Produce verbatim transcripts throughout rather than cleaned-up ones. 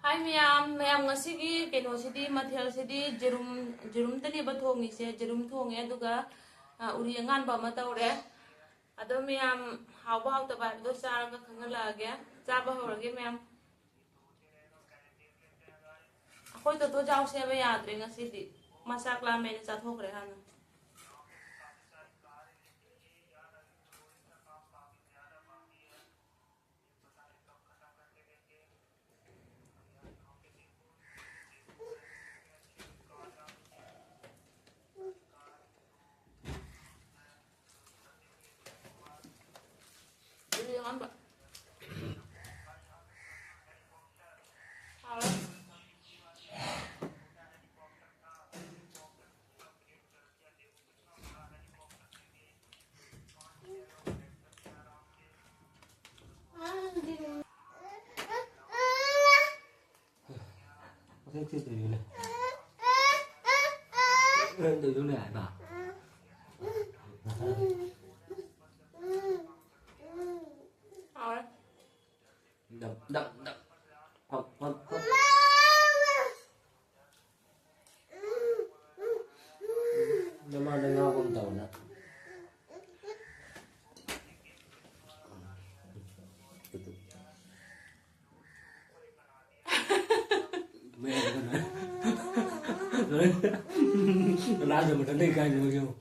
ꯍꯥꯏ ꯃꯌꯥꯝ, ꯃꯌꯥꯝ ꯉꯁꯤꯒꯤ ꯀꯩꯅꯣꯁꯤꯗꯤ, ꯃꯊꯦꯜꯁꯤꯗꯤ ꯖꯦꯔꯨꯝ, ꯖꯦꯔꯨꯝꯗꯅꯦꯕ ꯊꯣꯡꯉꯤꯁꯦ꯫ ꯖꯦꯔꯨꯝ ꯊꯣꯡꯉꯦ, ꯑꯗꯨꯒ, ꯑ, ꯎꯔꯤ ꯑꯉꯥꯟꯕ ꯑꯃ ꯇꯧꯔꯦ꯫ ꯑꯗꯣ ꯃꯌꯥꯝ ꯍꯥꯎꯕ ꯍꯥꯎꯇꯕ ꯍꯥꯏꯕꯗꯣ ꯆꯥꯔꯒ ꯈꯪꯍꯜꯂꯛꯑꯒꯦ꯫ ꯆꯥꯕ ꯍꯧꯔꯒꯦ ꯃꯌꯥꯝ꯫ ꯑꯩꯈꯣꯏ ꯇꯣꯇꯣ ꯆꯥꯎꯁꯦ ꯍꯥꯏꯕ ꯌꯥꯗ꯭ꯔꯦ ꯉꯁꯤꯗꯤ꯫ ꯃꯥ ꯆꯥꯛ ꯂꯥꯝꯃꯦꯅ ꯆꯥꯊꯣꯛꯈ꯭ꯔꯦ ꯍꯥꯟꯅ꯫ ꯎꯔꯤ ꯑꯉꯥꯟꯕ꯫ ꯍꯥꯎꯔꯦ꯫ ꯃꯁꯛ ꯊꯤꯗꯣꯏꯅꯦ꯫ ꯇꯧꯗꯧꯅꯦ ꯍꯥꯏꯕ꯫ ꯍꯥꯎꯔꯦ꯫ ꯗꯞ, ꯗꯞ, ꯗꯞ꯫ ꯐꯝ, ꯐꯝ, ꯐꯝ꯫ ꯅꯃꯥꯗ ꯉꯥꯎꯕ ꯑꯃ ꯇꯧꯅ꯫ ꯂꯥꯁꯇ ꯃꯊꯟꯇ ꯏꯀꯥꯏꯅꯕꯒꯤ ꯑꯃꯨꯛ꯫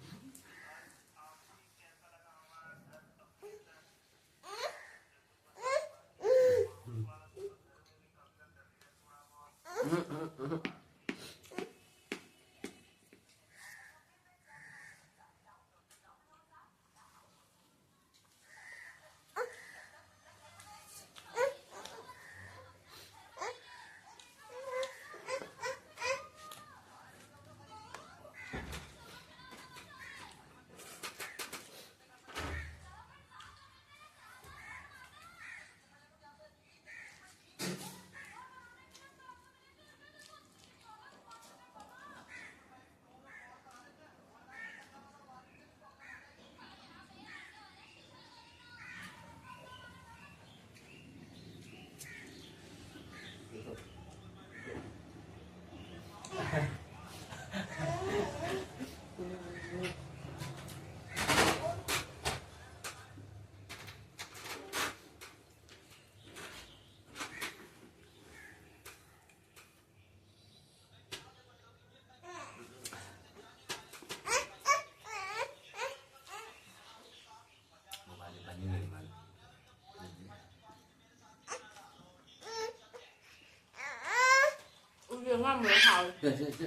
ꯉꯥ ꯃꯣꯔꯣꯛ ꯍꯥꯎꯋꯦ꯫ ꯁꯦ, ꯁꯦ, ꯁꯦ꯫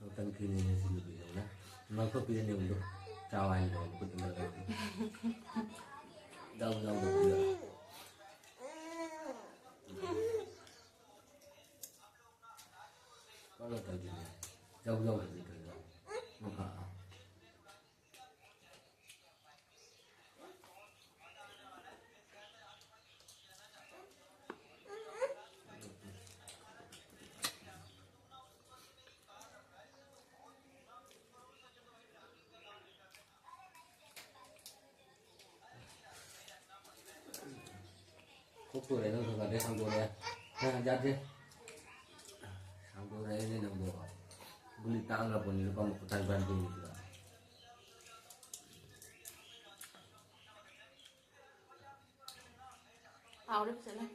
ꯃꯈꯜ ꯈꯤꯅꯤꯅꯦ ꯁꯤ ꯅꯨꯄꯤꯁꯤꯅ꯫ ꯉꯥꯎꯊꯣꯛꯄꯤꯔꯅꯤ ꯑꯃꯨꯛ꯫ ꯆꯥꯎ ꯍꯥꯏꯅ ꯃꯈꯨꯠ ꯑꯃ ꯂꯩꯔꯦ꯫ ꯌꯥꯎ ꯌꯥꯎꯗꯕꯤꯗ꯫ ꯀꯔꯝꯅ ꯇꯧꯗꯣꯏꯅꯣ? ꯌꯥꯎ ꯌꯥꯎꯗꯕꯤ ꯀꯩꯅꯣ? ꯎꯝ, ꯑꯥ, ꯑꯥ꯫ ꯈꯨꯠ ꯄꯨꯔꯦ ꯅꯪ ꯊꯣꯡꯒꯥꯟꯗꯩ ꯁꯥꯡꯗꯣꯔꯛꯑꯦ꯫ ꯍꯥ, ꯌꯥꯗꯦ꯫ ꯁꯥꯡꯗꯣꯔꯛꯑꯦꯅꯦ ꯅꯪꯕꯣ꯫ ꯒꯨꯂꯤ ꯇꯥꯡꯈ꯭ꯔ ꯄꯣꯠꯅꯤ, ꯂꯨꯄꯥ ꯃꯥꯄꯟ ꯇꯥꯡ ꯇꯔꯥꯅꯤꯊꯣꯏꯅꯤꯗꯨꯗ꯫ ꯍꯥꯎꯔꯦ ꯐꯖꯅ꯫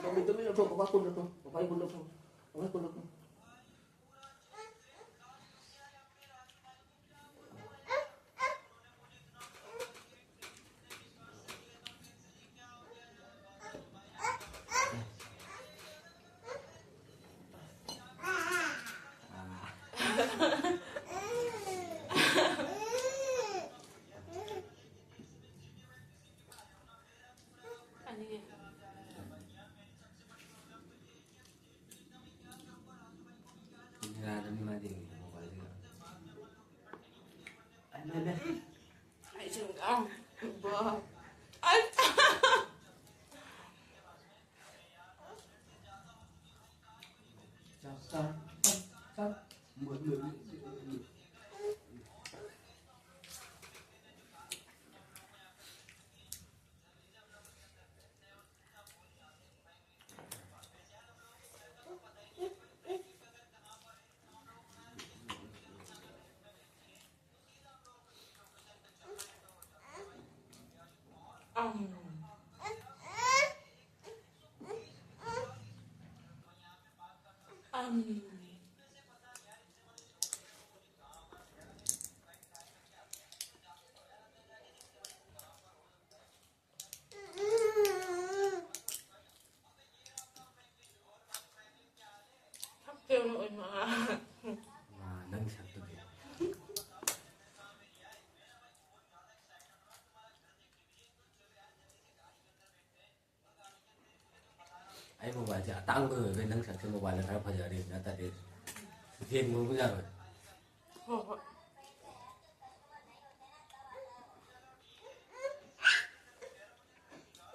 ꯇꯨꯃꯤꯟ ꯇꯨꯃꯤꯟ ꯂꯧꯊꯣꯛ, ꯄꯄꯥ ꯀꯨꯟ ꯂꯧꯊꯣꯛ, ꯄꯄꯥꯒꯤ ꯀꯨꯟ ꯂꯧꯊꯣꯛ, ꯄꯄꯥꯒꯤ ꯀꯨꯟ ꯂꯧꯊꯣꯛ꯫ ꯕꯥ꯫ ꯑꯁ! ꯆꯥꯛ ꯆꯥ-, ꯆꯥꯛ ꯆꯥ-, ꯃꯨꯠ-, ꯃꯨꯠ-, ꯃꯨꯠ-, ꯃꯨꯠ-, ꯑꯝ꯫ ꯑꯝ꯫ ꯁꯛꯇꯦ ꯑꯃ ꯑꯣꯏꯃ꯫ ꯃꯥ ꯅꯪ ꯁꯛꯇꯨꯗꯤ꯫ ꯑꯩ ꯃꯣꯕꯥꯏꯜꯁꯦ ꯑꯇꯥꯡꯕ ꯑꯣꯏꯕꯩ ꯅꯪ ꯁꯛꯁꯦ ꯃꯣꯕꯥꯏꯜꯗ ꯈꯔ ꯐꯖꯔꯦ, ꯅꯠꯇ꯭ꯔꯗꯤ ꯌꯦꯡꯕꯕꯨ ꯌꯥꯔꯣꯏ꯫ ꯍꯣꯏ, ꯍꯣꯏ꯫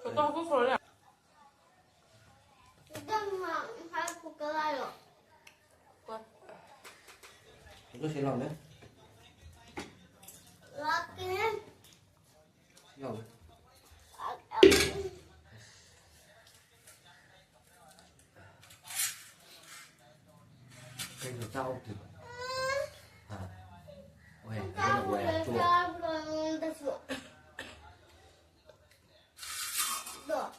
ꯐꯣꯇꯣ ꯍꯥꯞꯄ ꯐꯣꯟ ꯌꯥ-, ꯐꯣꯇꯣ ꯁꯤ ꯂꯥꯎꯅꯦ꯫ ꯂꯥꯛꯀꯦ꯫ ꯁꯤ ꯂꯥꯎꯅꯦ꯫ ꯀꯩꯅꯣ ꯆꯥꯛ ꯑꯣꯛꯇ꯭ꯔꯤꯕ? ꯍꯥ? ꯑꯣꯏ, ꯑꯗꯨꯅ ꯑꯣꯏ, ꯆꯥꯛ ꯇꯣꯛ꯫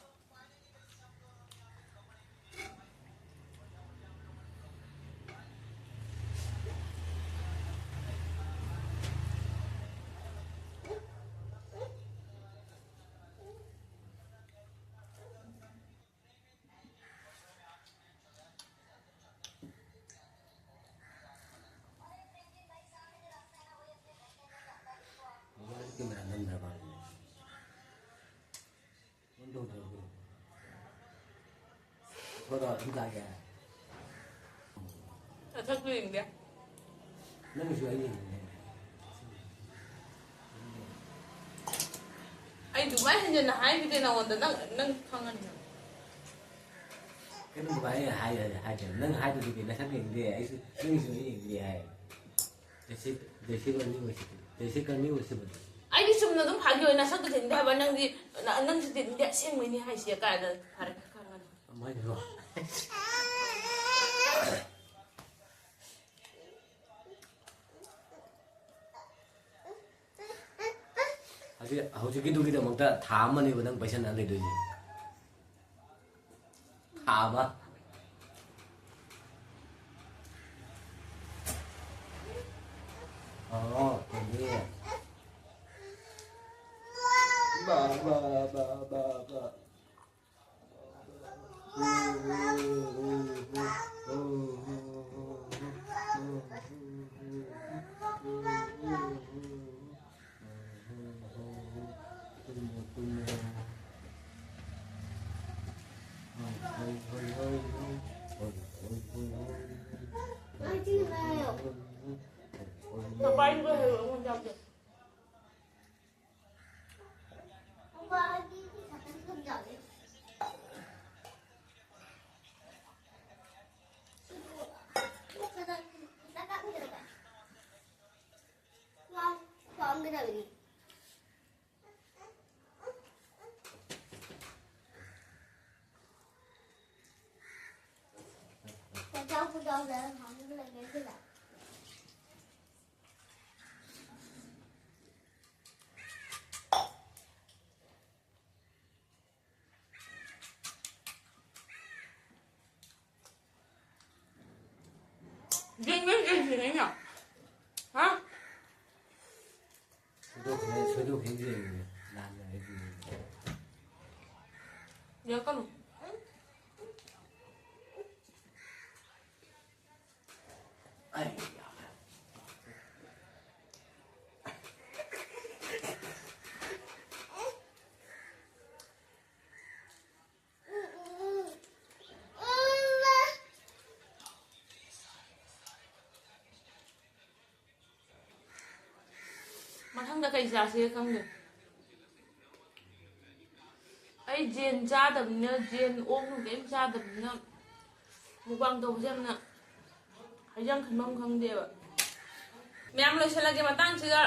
ꯀꯦꯃꯦꯔꯥ ꯅꯝꯗ꯭ꯔ ꯃꯥꯜꯂꯦ꯫ ꯐꯣꯟ ꯇꯧꯗ꯭ꯔꯕꯣ? ꯐꯣꯟ ꯑꯗꯨꯝ ꯇꯥꯒꯦ꯫ ꯅꯁꯛꯇꯨ ꯌꯦꯡꯗꯦ꯫ ꯅꯪꯒꯤꯁꯨ ꯑꯩ ꯌꯦꯡꯉꯤꯅꯦ꯫ ꯑꯗꯨꯃꯥꯏꯅ ꯍꯟꯖꯟꯅ ꯍꯥꯏꯕꯗꯤ ꯅꯉꯣꯟꯗ ꯅꯪ, ꯅꯪ ꯈꯪꯉꯅꯤ꯫ ꯀꯩꯅꯣ ꯑꯗꯨꯃꯥꯏꯅ ꯍꯥꯏ-, ꯍꯥꯏ-, ꯍꯥꯏꯗꯦ꯫ ꯅꯪ ꯍꯥꯏꯗꯨꯗꯤ ꯀꯩ ꯅꯁꯛ ꯌꯦꯡꯗꯦ, ꯑꯩꯁꯨ ꯅꯪꯒꯤꯁꯨ ꯑꯩ ꯌꯦꯡꯗꯦ ꯍꯥꯏ꯫ ꯖꯦꯁꯤ, ꯖꯦꯁꯤ ꯀꯔꯅꯤ ꯑꯣꯏꯁꯤꯗꯤ꯫ ꯖꯦꯁꯤ ꯀꯔꯅꯤ ꯑꯣꯏꯁꯤꯕꯅꯤ꯫ ꯑꯩꯗꯤ ꯆꯨꯝꯅ ꯑꯗꯨꯝ ꯐꯥꯒꯤ ꯑꯣꯏꯅ ꯅꯁꯛꯇꯣ ꯊꯤꯟꯗꯦ ꯍꯥꯏꯕ, ꯅꯪꯗꯤ, ꯅ-, ꯅꯪꯁꯨ ꯊꯤꯟꯗꯦ, ꯑꯁꯦꯡꯕꯩꯅꯤ ꯍꯥꯏꯁꯦ ꯀꯥꯏꯅ ꯐꯔꯦ ꯈꯪꯉꯅꯤ꯫ ꯀꯃꯥꯏꯅꯅꯣ? ꯍꯧꯖꯤꯛ, ꯍꯧꯖꯤꯛꯀꯤꯗꯨꯒꯤꯗꯃꯛꯇ ꯊꯥ ꯑꯃꯅꯦꯕ ꯅꯪ ꯄꯩꯁꯥ ꯅꯪ ꯂꯩꯗꯣꯏꯁꯦ꯫ ꯊꯥ ꯑꯃ꯫ ꯑꯣ, ꯀꯩꯅꯣ꯫ ꯕꯥ, ꯕꯥ, ꯕꯥ, ꯕꯥ, ꯕꯥ꯫ ꯌꯦꯡꯕ ꯌꯦꯡꯁꯤꯅꯦ ꯑꯩꯅ꯫ ꯍꯥ? ꯁꯣꯏꯗꯣꯛꯈ꯭ꯔꯦ, ꯁꯣꯏꯗꯣꯛꯈ꯭ꯔꯦ ꯌꯦꯡꯉꯤꯅꯦ꯫ ꯂꯥꯟꯅ ꯍꯦꯛ ꯌꯦꯡꯉꯤꯅꯦ꯫ ꯌꯦꯡꯉꯛꯀꯅꯨ꯫ ꯑꯩ꯫ ꯃꯊꯪꯗ ꯀꯩ ꯆꯥꯁꯤꯒꯦ ꯈꯪꯗꯦ꯫ ꯑꯩ ꯖꯦꯟ ꯆꯥꯗꯕꯅꯤꯅ, ꯖꯦꯟ ꯑꯣꯛ ꯅꯨꯡ ꯀꯔꯤꯝ ꯆꯥꯗꯕꯅꯤꯅ, ꯃꯨꯛꯕꯥꯡ ꯇꯧꯕꯁꯦ ꯌꯥꯝꯅ ꯍꯛꯆꯥꯡ ꯈꯟꯐꯝ ꯈꯪꯗꯦꯕ꯫ ꯃꯌꯥꯝ ꯂꯣꯏꯁꯤꯜꯂꯒꯦ ꯃꯇꯥꯡꯁꯤꯗ꯫